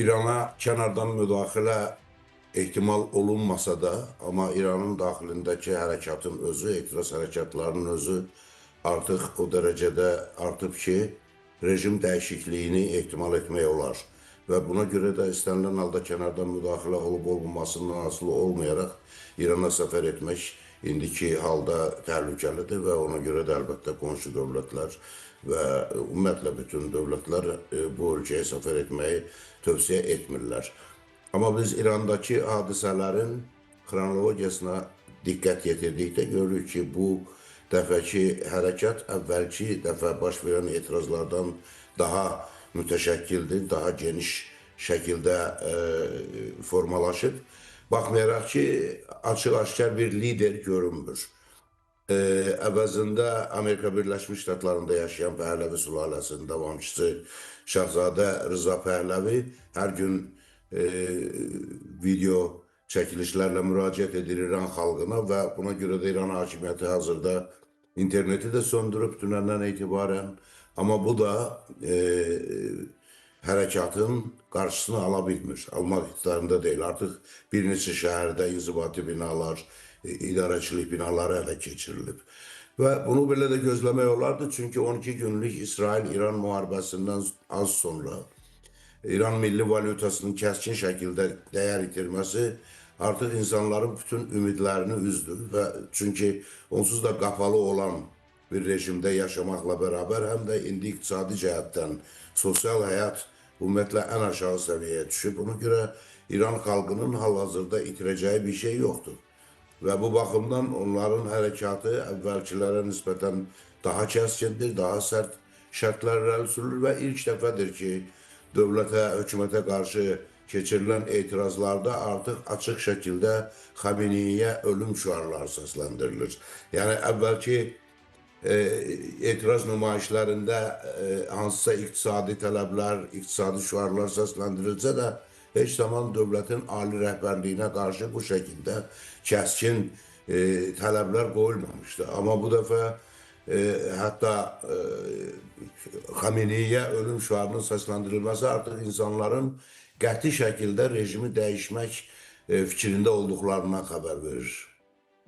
İrana kənardan müdaxilə ehtimal olunmasa da, amma İranın daxilindəki hərəkatın özü, etiraz hərəkatlarının özü artıq o dərəcədə artıb ki, rejim dəyişikliyini ehtimal etmək olar. Və buna görə də istənilən halda kənardan müdaxilə olub olmamasından asılı olmayaraq İrana səfər etmək indiki halda təhlükəlidir və ona görə də əlbəttə qonşu dövlətlər və ümumiyyətlə bütün dövlətlər bu ölkəyə səfər etməyi tövsiyə etmirlər. Amma biz İrandakı hadisələrin xronologiyasına diqqət yetirdikdə görürük ki, bu dəfəki hərəkat əvvəlki dəfə baş verən etirazlardan daha mütəşəkkildir, daha geniş şəkildə formalaşıb. Baxmayaraq ki, açıq-aşkar bir lider görünmür. Əvəzində Amerika Birləşmiş Ştatlarında yaşayan Pəhləvi sülaləsinin davamçısı Şahzadə Rıza Pəhləvi hər gün video çəkilişlərlə müraciət edir İran xalqına və buna görə də İran hakimiyyəti hazırda interneti də söndürüb dünəndən etibarən. Amma bu da hərəkatın qarşısını ala bilmir. Almaq iqtidarında deyil. Artıq bir neçə şəhərdə inzibati binalar, idarəçilik binaları ələ keçirilib. Və bunu belə də gözləmək olardı. Çünki 12 günlük İsrail-İran müharibəsindən az sonra İran milli valyutasının kəskin şəkildə dəyər itirməsi artıq insanların bütün ümidlərini üzdü və çünki onsuz da qapalı olan bir rejimdə yaşamaqla bərabər həm də indi iqtisadi cəhətdən sosial həyat ümumiyyətlə ən aşağı səviyyəyə düşüb. Buna görə İran xalqının hal-hazırda itirəcəyi bir şey yoxdur. Və bu baxımdan onların hərəkatı əvvəlkilərə nisbətən daha kəskindir, daha sərt şərtlər irəli sürülür və ilk dəfədir ki, dövlətə, hökumətə qarşı keçirilən etirazlarda artıq açıq şəkildə Xameneyiyə ölüm şüarları səsləndirilir. Yəni əvvəlki etiraz nümayişlərində hansısa iqtisadi tələblər, iqtisadi şüarlar səsləndirilsə də heç zaman dövlətin ali rəhbərliyinə qarşı bu şəkildə kəskin tələblər qoyulmamışdı. Amma bu dəfə hətta Xameneyiyə ölüm şüarının səsləndirilməsi artıq insanların qəti şəkildə rejimi dəyişmək fikrində olduqlarından xəbər verir.